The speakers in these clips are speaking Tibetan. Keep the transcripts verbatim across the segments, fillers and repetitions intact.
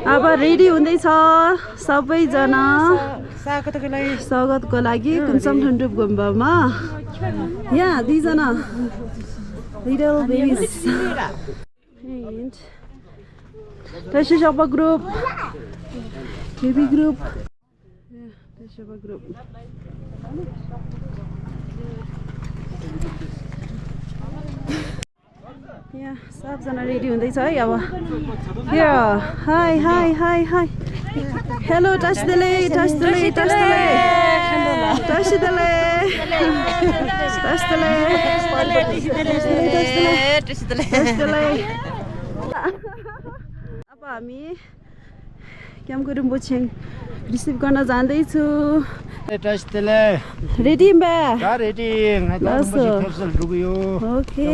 अब रेडी हुँदैछ सबैजना स्वागतको लागि। स्वागतको लागि कुनसम थन्डुप गुम्बामा। यहाँ दुईजना little babies. And Tashi Shokpa group, baby group. Yeah, Tashi Shokpa group. यहाँ सबजना रेडी हुँदैछ है अब। Yeah, hi, hi, hi, hi. Hello, Tashi Delek, Tashi Delek, Tashi Delek. Tashi Delek. Tashi Delek. Tashi Delek. अब हामी क्याम्को रिम्पोछे रिसिभ गर्न जाँदैछु। ए, Tashi Delek. रेडी बा? ད་རེ་ཌི། ང་ད་ལགས་སོ། རིན་པོ་ཆེ་ཕེབས་སར་འགྲོ་གི་ཡོད། ཨོ་ཁེ།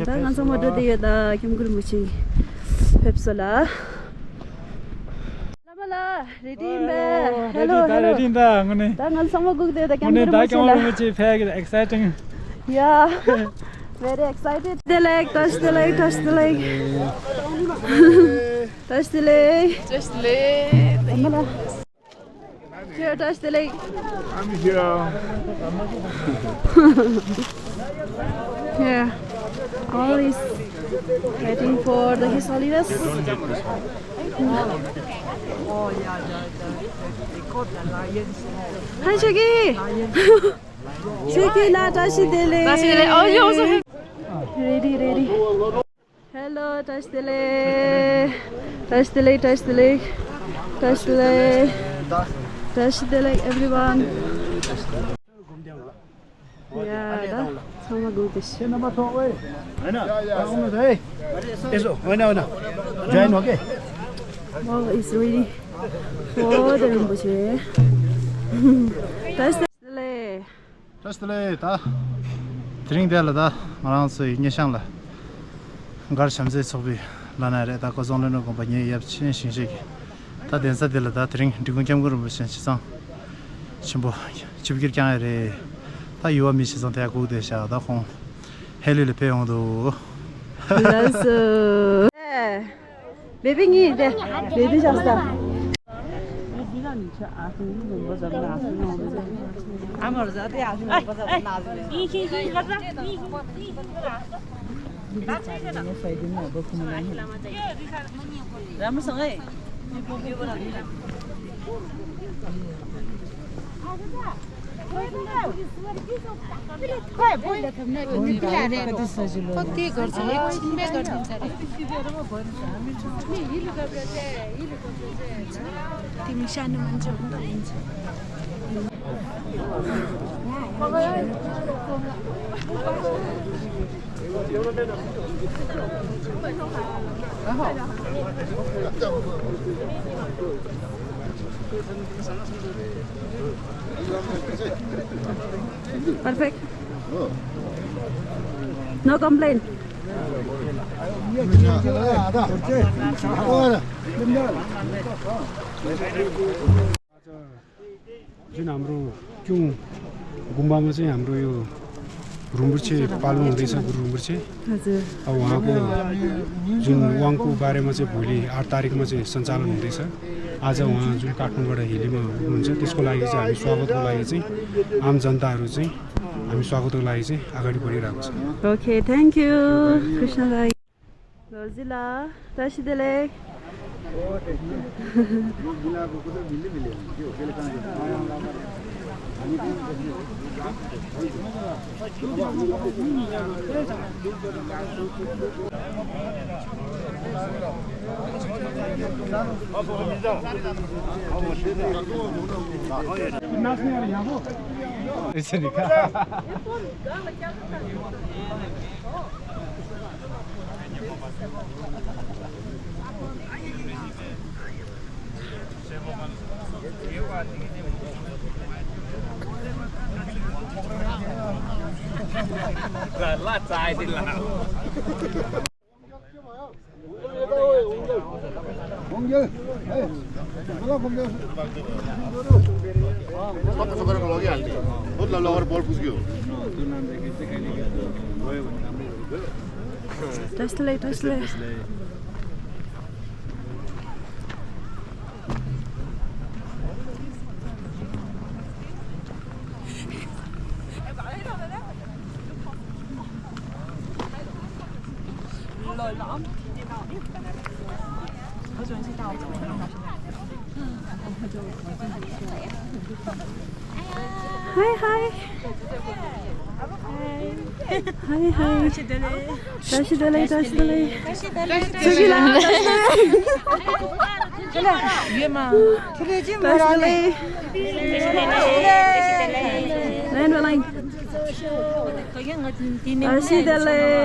ད་ང་ཚང་མ་འགྲོ་བསྡད་ཡོད། ད་ཀྱམ་གུར་མུ་ཆིང་ཕེབས་སོ་ལ། བླ་མ་ལགས་རེ་ཌི་ཡིན་པས། ཨོ། ཧེ་ལོ། རེ་ཌི། ད་ཧེ་ལོ། རེ་ཌི་ཡིན་ད། དངོས་གནས། ད་ང་ཚང་མ་སྒུག་བསྡད་ཡོད། ད་ཀྱམ་གུར་མུ་ཆིང་ལ། དངོས་གནས་ད་ཀྱམ་གུར་མུ་ཆིང་ཕེབས་ཀྱི་ཨེག་སའི་ཊིང་། Yeah, very excited. Delek, Tashi Delek, Tashi Delek. Tashi Delek. Tashi Delek. Here, Tashi Delek. I'm here. Yeah. All is waiting for the his holiness. Hi, Chucky. Chucky, la, Tashi Delek. Tashi Delek. Oh, you also have. Ready, ready. Hello, Tashi Delek. Tashi Delek, Tashi Delek. Tashi Delek. Tashi Delek, everyone. Yeah, da. Sama group is. होइन, होइन। यसो, होइन, होइन। Join हो के? Wow, it's really for the Rinpoche. Tashi Delek. བཀྲ་ཤིས་བདེ་ལེགས། ད་དེ་རིང་འདི་ལ་ད་ང་རང་ཚོའི་སྙེ་ཤང་ལ་མགར་བྱམས་བརྩེའི་ཚོགས་པའི་བླ་ན་རེ་ད་ཀོ་རྫོང་བློན་པོ་དགོན་པ་ཉེ་ཡབ་ཆེན་ཞིང་གཤེགས་ཀྱི་ད་གདན་ས་འདི་ལ་ད་དེ་རིང་འབྲི་གུང་སྐྱབས་མགོན་རིན་པོ་ཆེ་ཆེད་གཙང་ཆེན་པོ་ཆིབས་བསྒྱུར་བསྐྱངས་ཡ་རེད། ད་ཡུལ་བ་མི་ཆེད་གཙང་དེ་ཡ་སྒུག་བསྡད་ཤག་ད་ཁོང་ཧེ་ལི་ལ་ཕེབས་ཡོང་འདུག་ལགས་སོ། བེ་བི་གཉིས་དེ། བེ་བི་ཞག་ས། Perfect. No complaint. जुन हाम्रो क्युङ गुम्बामा चाहिँ हाम्रो यो रिम्पोछे पाल्नु हुँदैछ, गुरु रिम्पोछे। हजुर। अब उहाँको जुन वाङको बारेमा चाहिँ भोलि आठ तारिकमा चाहिँ सञ्चालन हुँदैछ। आज उहाँ जुन काठमाडौँबाट हेलीमा हुनुहुन्छ, त्यसको लागि चाहिँ हामी स्वागतको लागि चाहिँ आम जनताहरू चाहिँ हामी स्वागतको लागि चाहिँ अगाडि बढिरहेको छ। Okay, thank you, Krishna Dai. Godzilla, Tashi Delek. Translate, translate. Hi, hi. Hi, hi. བཀྲ་ཤིས་བདེ་ལེགས། བཀྲ་ཤིས་བདེ་ལེགས། བཀྲ་ཤིས་བདེ་ལེགས། བཀྲ་ཤིས་བདེ་ལེགས། བཀྲ་ཤིས་བདེ་ལེགས།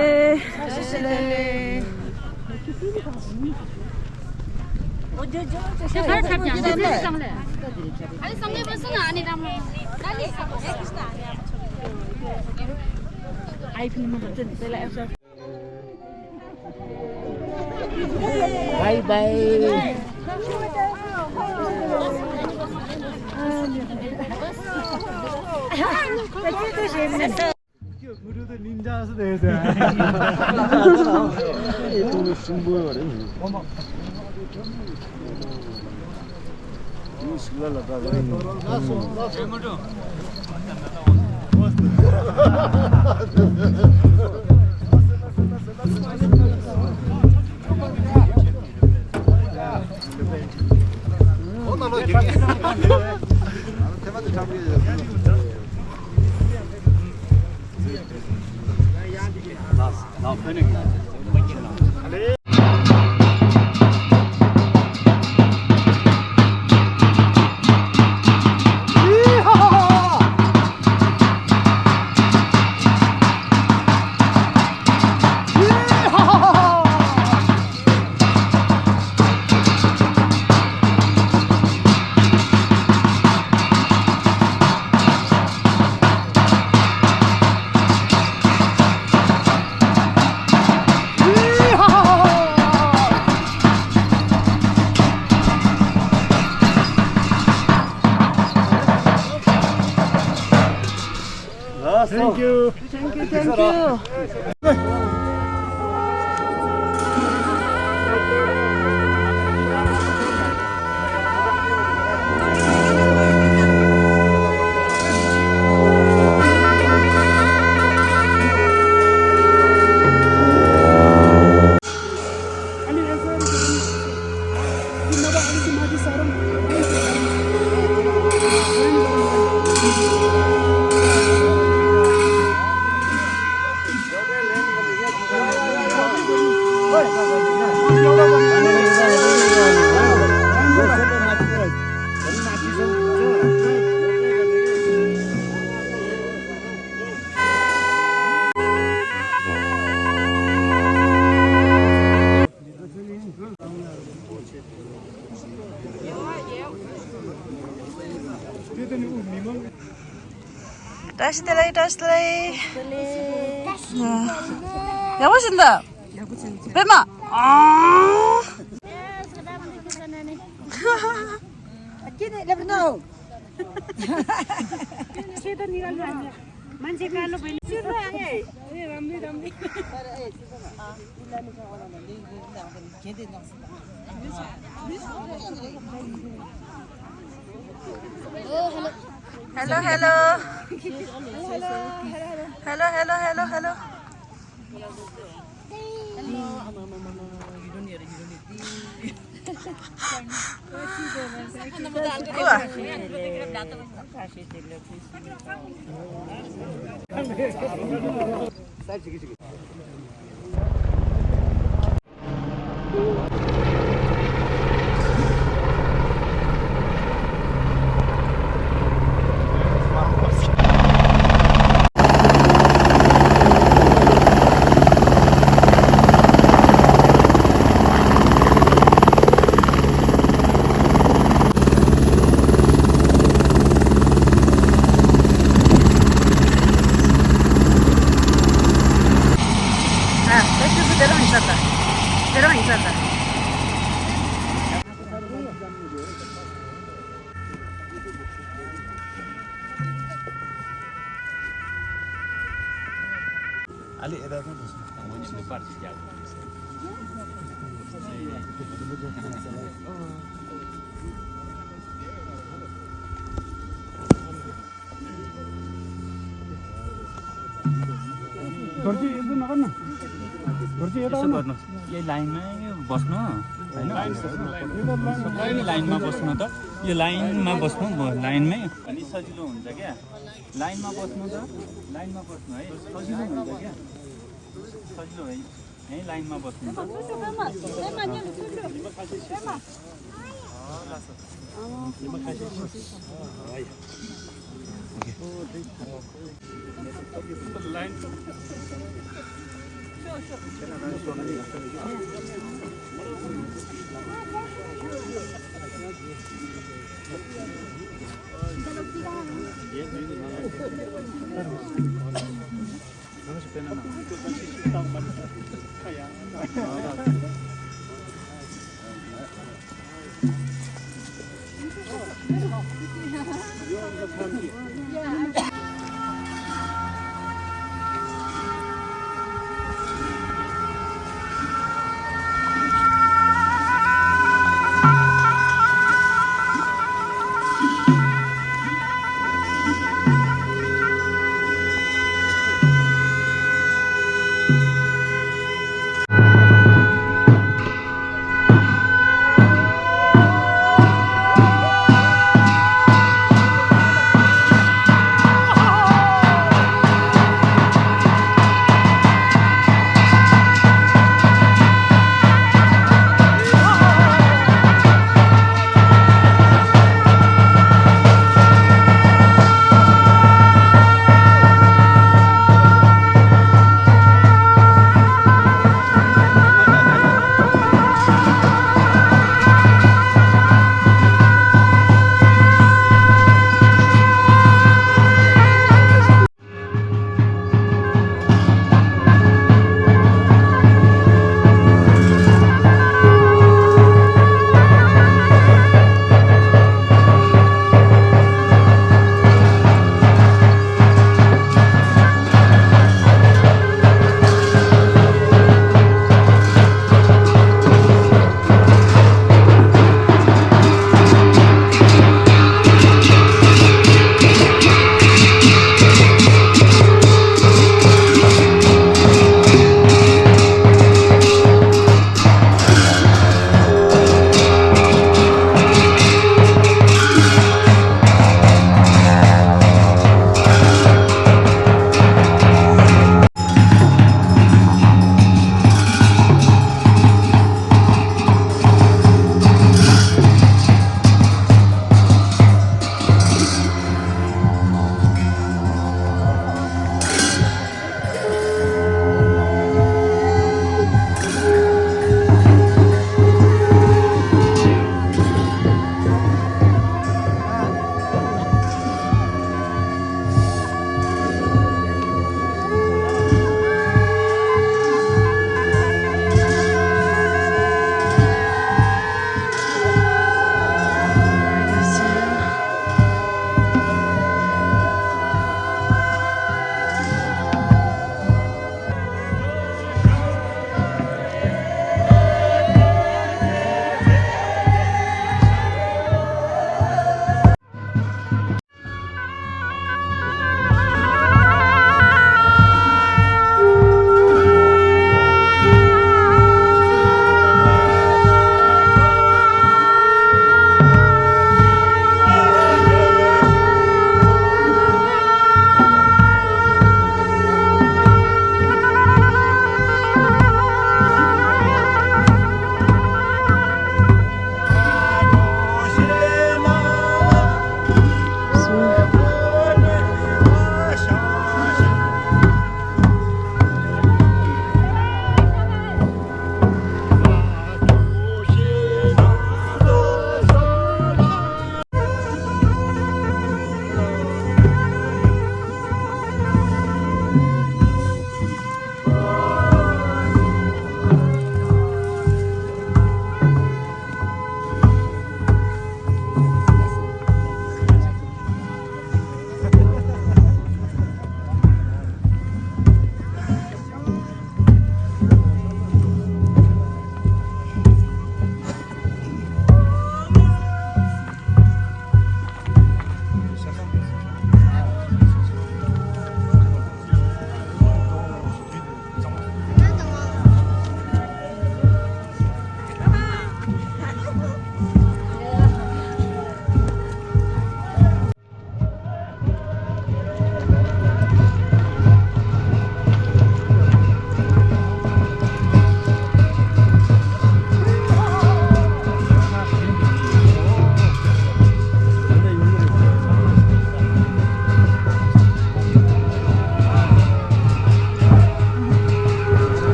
Bye bye. Thank you. Thank you, thank you. བཀྲ་ཤིས་བདེ་ལེགས། བཀྲ་ཤིས་བདེ་ལེགས། ཡག་པོ་ཞིག་འདུག་པད་མ། ཨ། Hello, hello. Hello, hello, hello, hello. ཨ། ད་ཁྱོད་ཚོ་དེ་རང་ཡིན་ས་ད། དེ་རང་ཡིན་ས་ད། दर्जी, यसो नगर्नु। दर्जी, यता आउनु। यसो गर्नु। यही लाइनमै बस्नु। होइन? सबै लाइनमा बस्नु त, यो लाइनमा बस्नु, म लाइनमै। अनि सजिलो हुन्छ क्या, लाइनमा बस्नु त, लाइनमा बस्नु है, सजिलो हुन्छ क्या, सजिलो है, यहीँ लाइनमा बस्नु त।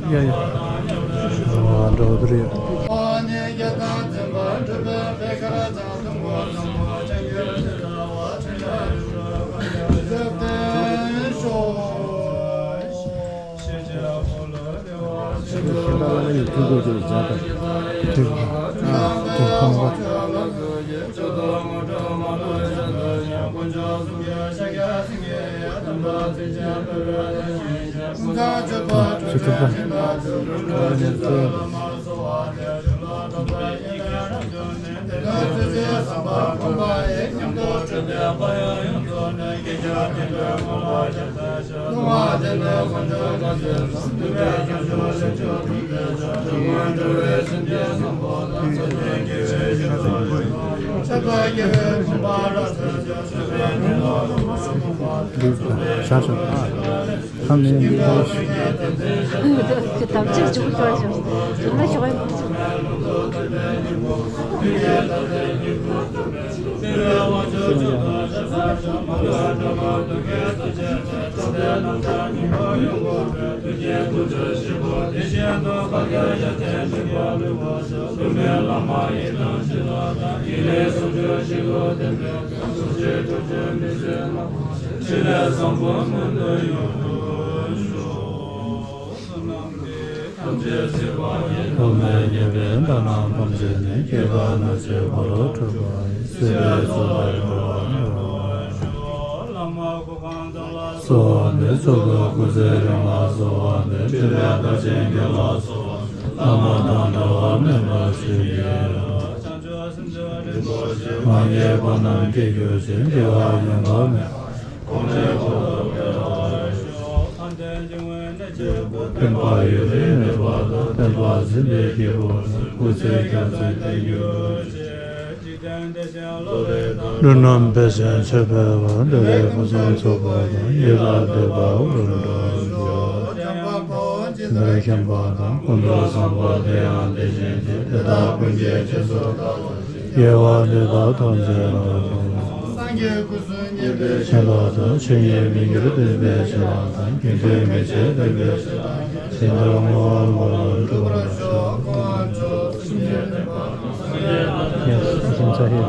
ཡ་ཡ། འགྲོ་འདུག་རེད། ཤེས་བྱ་བླ་མ་ཡི་མཐུན་དགོས་ཀྱི་རེད་ཅག་དང་། མཐུན་དགོས། ཨ། མཐུན་ཁོང་པ། ཆུ་ཐུབ་པ། ཤ་ཤ། ཨ། ཁམས་ནས་ཉིན་པོ་ཞིག་དམ་ཚིག་ཅུང་ཤོར་ཞིང་ཞིང་ལ་ཤོག་ཡིན་པ་ཞིག་ཐོག་མའི་ཉེས་པའི་དགྲ་རྣམས་ཕམ་བྱས་ནས། སྐྱེ་རྒ་ན་འཆིའི་རྦ་རླབས་འཁྲུགས་པ་ཡི། སྲིད་པའི་མཚོ་ལས་འགྲོ་བ་སྒྲོལ་བར་ཤོག། བླ་མ་གཽ་ཁང་ཚང་ལ་གསོལ་བ་འདེབས། ཚོགས་ཀྱི་སྐུ་ཚེ་རིང་ལ་གསོལ་བ་འདེབས། འདྲེན་པའི་དར་ཆེན་རྒྱ་ལ་གསོལ་བ་འདེབས། བླ་མ་དང་འབྲལ་བ་མེད་པར་བཞུགས་གྱུར་ཅིག། ང་རྒྱལ་པ་རྣམས་སྐྱེ་གྱུར་ཅིག། སྐྱེ་བ་ཡོངས་རྫོགས་མེད་པར། ཕན་པ་ཡོད་པའི་ནད་པ་དང་། བསྟན་པ་འཛིན་པའི་སྐྱེས་བུ་རྣམས། སྐུ་ཚེ་རྒྱ་མཚོའི་དཔལ་གྱུར་ཅིག། འཇིག་རྟེན་བདེ་ཆེན་བློ་ལྡན་དང་། བློ་རྣམས་འཕེལ་ཞིང་ཆོས་འཕེལ་བར། འདུལ་བའི་ཕུན་སུམ་ཚོགས་པ་དང་། ཡི་དྭགས་བདེ་བ་འབུར་འགྲོ་ཤོག། འཇམ་དཔལ་དཔའ་བོས་ཇི་ལྟར་མཁྱེན་པ་དང་། ཀུན་ཏུ་བཟང་པོ་དེ་ཡང་དེ་བཞིན་ཏེ། དེ་དག་ཀུན་གྱི་རྗེས་སུ་བདག་སློབ་ཅིང་། དགེ་བ་འདི་དག་ཐམས་ཅད་རབ་ཏུ་བསྔོ། སངས་རྒྱས་སྐུ་གསུམ་བརྙེས་པའི་བྱིན་རླབས་དང་། ཆོས་ཉིད་མི་འགྱུར་སྟོན་པའི་བྱིན་རླབས་དང་། རྒྱུན་མཐུད་མི་ཕྱེད་སྟོན་པའི་བྱིན་རླབས་ཀྱིས། བདག་ཉིད་ཀྱང་སྔོན་བསྔོ་བ་ལ་འགྲུབ་པར་ཤོག། ཡ། ཨ་ཙི་ཙ་ཧེ།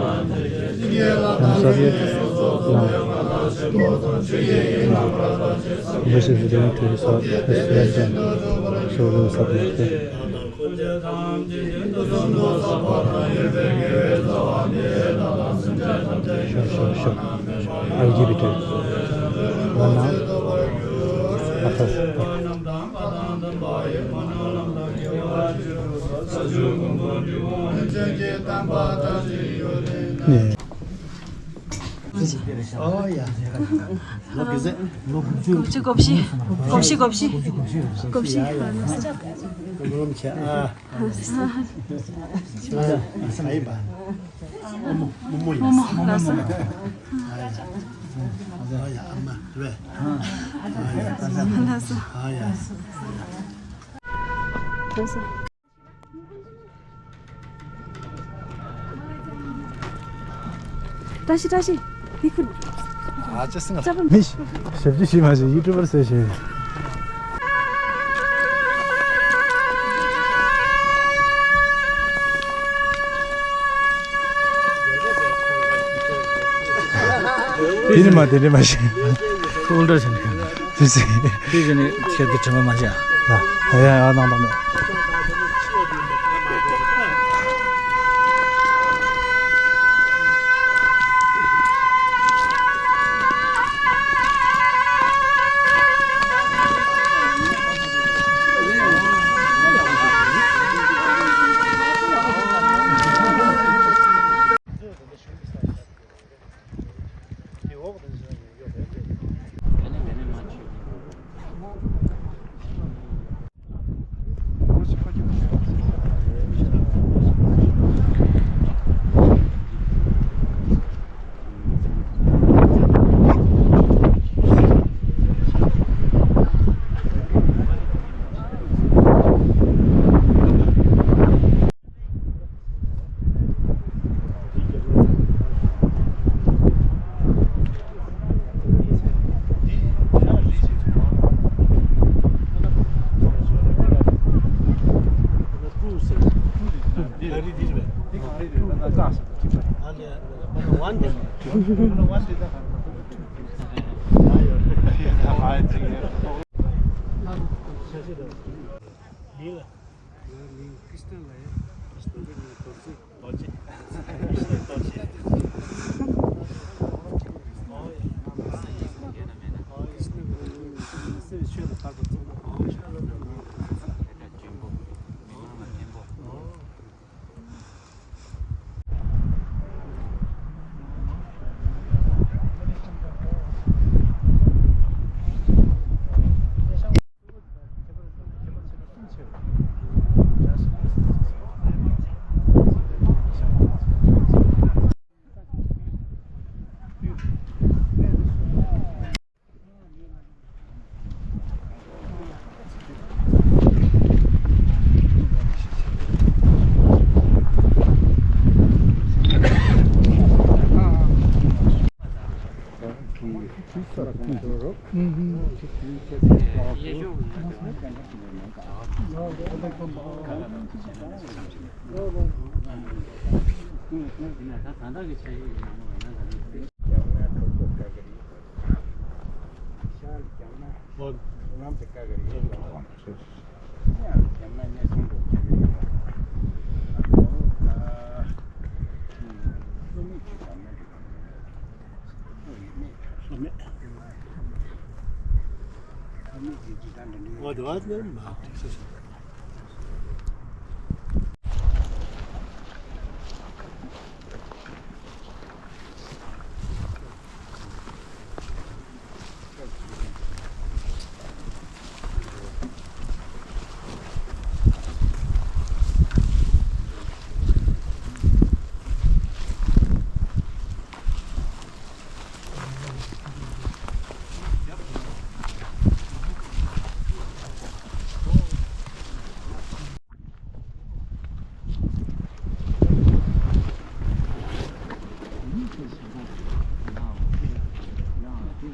ཡང་ས་ཡེ། ཡང་། མི་ཤེས་ཟེར་ཡང་དེ་ས་ཡེ་ས། སོ་ལོ་ས་ཡེ་ས། ཤོག་ཤོག་ཤོག། ཨལ་གི་བི་ཏི། ཝ་ན། ཨ་ཐ། ནེ། ཨོ་ཡ། ལོ་གི་ཟེ། ལོ་དགུ་བཅུ། དགུ་བཅུ་གོ་བཞི། གོ་བཞི་གོ་བཞི། གོ་བཞི། ཡ་ཡ། ཀོ་ལོམ་ཆེ་ཨ། ཨ་ཡི་པ། རྨོ་མོ་ཡ། རྨོ་མོ་ལགས་སོ། ཨ་ཡ། ཨ་མ་རེད། ཨ་ཡ། ལགས་སོ། ཨ་ཡ། ལགས་སོ། བཀྲ་ཤིས་བཀྲ་ཤིས། འདི་ཁུར། ཨ་ཅེ་སི་ང་། ཅ་པ། མི་ཞབས་ཕྱི་ཞིག་མ་ཞིག་ཡུ་ཊུབ་པར་ཟེར་ཞིག། དེ་ནི་མ་དེ་ནི་མ་ཞིག། ཁོ་འདྲ་ཞིག་ནི། དེ་ཟེར། དེ་ཟེར་ནི་ཁྱེད་ཀྱི་དྲི་མ་མ་བྱ། ཡ་ཡ་ཡ། ནང་དང་མེད།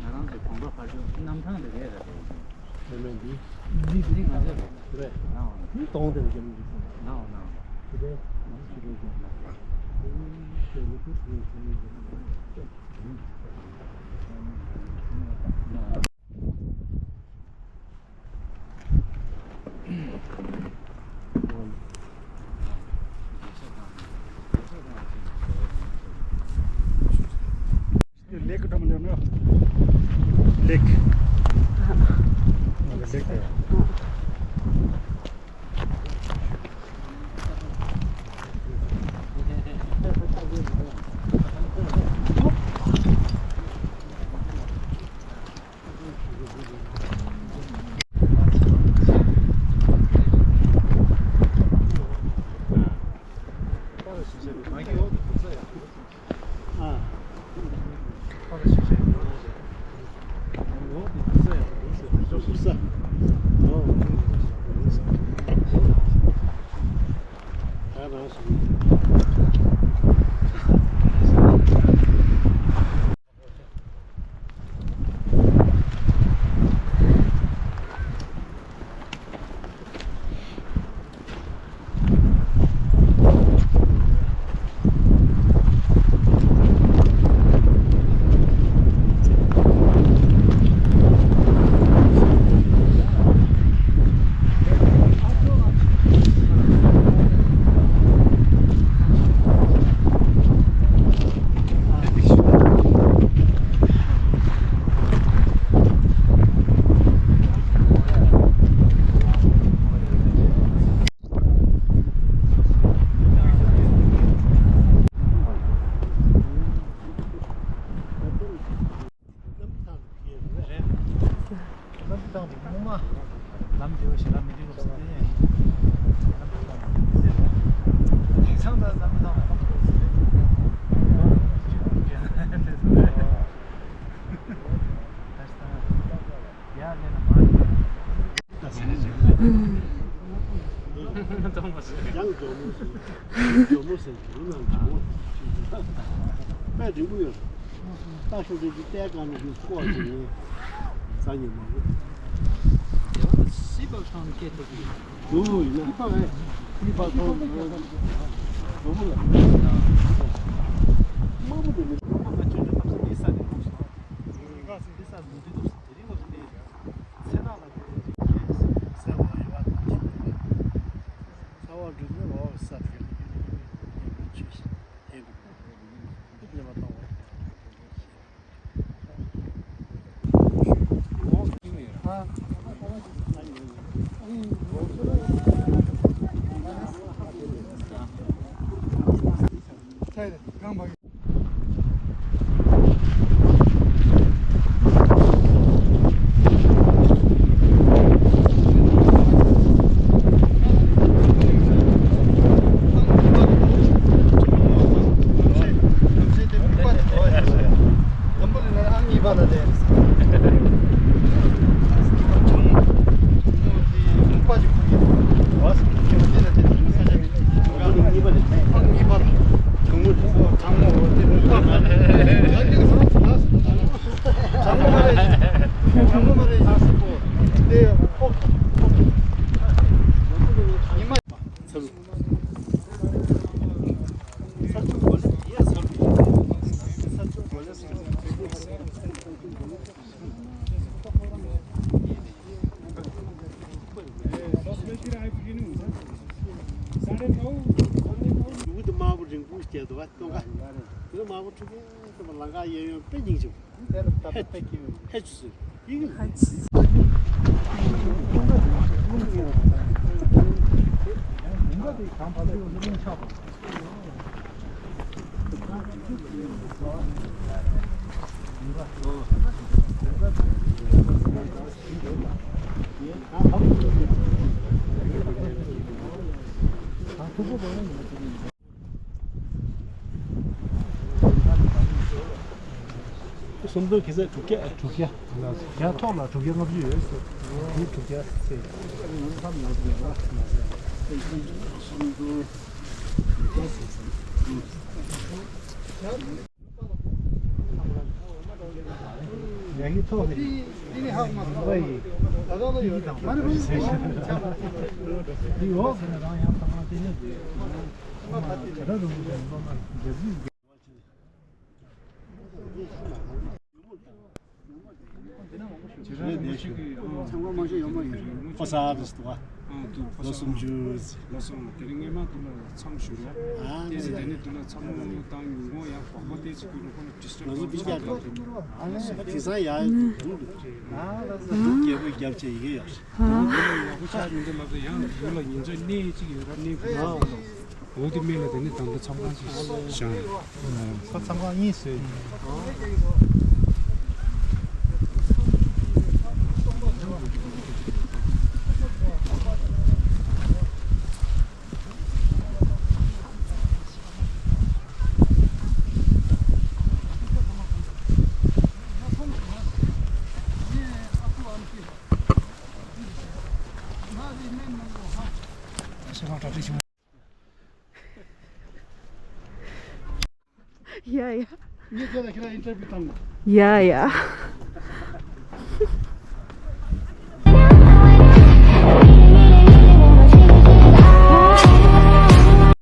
ང་རང་ཚོ་གོམ་པ་བར་སྤྱོད་གནམ་ཐང་དེ་རེད་ར། དེ་མིན་འདི། འདི་འདི་ང་ཚོ་རེད། རེད། ནའོ། འདི་གདོང་དེ་ནས་རྒྱབ་ནས་འཇུག་སོང་། ནའོ་ནའོ། དེ་རེད། འདི་ཞིག་རེད་ཀྱང་། དེ་ནི་ཞེ་ལུ་ཀུ་དེ་ཞེ་ལུ་ཀུ། Lake. Lake. ཡང་ཇོ་མོ་ཟེར། ཇོ་མོ་ཟེར་གྱི་ནང་ཇོ་མོ། དཔེ་རིང་པོ་ཡོད། རྟ་ཤོག་དེ་གི་རྟའི་སྒང་ནས་ཀྱི་ཚོགས་ཀྱི་ནི་ཟ་ཉེ་མང་པོ། དེ་བ་སྲིད་པ་ཁང་སྐད་ཐུབ་ཀྱི། ལུ་ལུ་ཡིན་ན། སྲིད་པ་ཁང་ལུ་མོ་ལ། དམག་མི་དེ་ནི་དམག་མི་ང་ཆོས་ཆོས་ཐབས་ས་དེ་ས་དེ་ཐུག་སོང་། དེ་ས་ལུ་དེ་ཐུག་སོང་། དེ་རིང་ལོ་དེ་ཚེ་ནག་ལ་དེ་ཟེར་བ་ཡོད་པ་དང་ཅི་ཡོད་པ། ཚ་བ་འདྲུད་ནས་འོག་ས་དེ་ཆུ་ཞིག་དེ་གུ་དེ་ཉི་མ་གཏོང་བ། ལྟོ་ག་དེ་ལ་མ་གོ་ཕྲུ་གུ་དེ་མ་ལང་ག་ཡོད་ཡོད་དཔེ་སྙིང་རྗེ་པོ། ཧེ་ཧེ་ཆུ་སོད་ཡིན་གི། སུམ་མདོ་ཁེ་ས་དྲུག་བརྒྱ། དྲུག་བརྒྱ། བརྒྱ་ཐོག་ལ་དྲུག་བརྒྱ་ལྔ་བཅུ་ཡོད། འདི་དྲུག་བརྒྱ་ཚེ། ཡ་གི་ཐོག་ནས་འདི་ནི་ཧ་མ་ཧ་ཡི་ད་དོ་ཡོད་ཀྱང་མ་རེད། འདི་ཡོད་ཟེར་ན་རང་ཡང་ཐ་མ་དེ་ནས་འདི་ད་ར་རུ་མི་ལོ་ན་རྒྱབ་ཡིག་ཁོ་ས་རུ་སྟུ་བ། ལོ་སུམ་ཅུ། ལོ་སུམ་དེ་རིང་སྔས་མ་དུ་ལ་མཚམས་ཞུ་རོགས། ཨ་དེ་ནས་དེ་ནས་དུ་ལ་མཚམས་བཏང་ཉིན་གུང་ཡང་བག་པ་དེ་ཚིག་གི་ལོ་ཁོ་ན་ཌིས་ཊར་ང་ཚོ་པི་ཀ་ལོ་དེ་ས་ཡ་རྒྱལ་པོ་རྒྱབ་ཆེ་ཡི་གེ་ཡོད། ཡག་པོ་ཆགས་མི་འདུག་ལབ་ཡང་ཡུལ་ལ་ཉིན་མཚན་གནས་གཅིག་ཡོད་ར་གནས་དགོས་ས་ལ། འོ་དེ་མིན་ལ་དེ་ནི་ད་ལྟ་མཚམས་ཁང་ཞིག་བཞེངས། ཁོ་མཚམས་ཁང་གཉིས་བཟོས། ཡ་ཡ། ངས་ཁྱེད་ལ་ཁྱེད་ལ་ཨིན་ཊར་བིའུ་བཏང་། ཡ་ཡ།